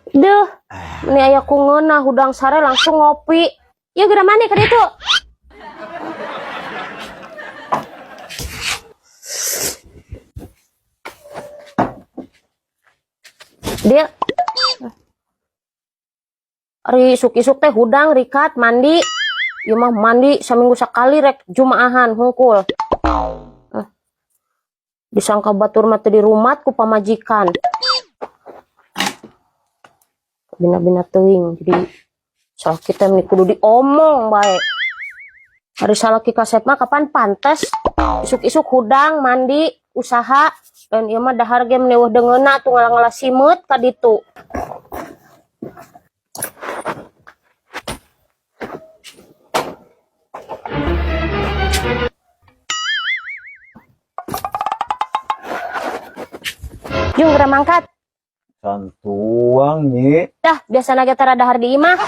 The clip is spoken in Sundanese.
Duh, ini aya ku ngeunah hudang sare langsung ngopi. Yuk geura mandi ka ditu. Dia Ari isuk-isuk teh hudang rikat mandi. Ieu mah mandi saminggu sakali rek jumaahan hungkul. Eh. Disangka batur mah teu di rumat ku pamajikan. Bina-bina teuing jadi salaki teh meni kudu diomong bae. Ari salaki kasep mah kapan pantes isuk-isuk hudang mandi usaha dan ieu mah dahar ge meni eueuh deungeunna tuh ngala-ngala simeut ka ditu. Jung geura mangkat. Santuang nyi. Dah, biasa ge tara dahar di imah.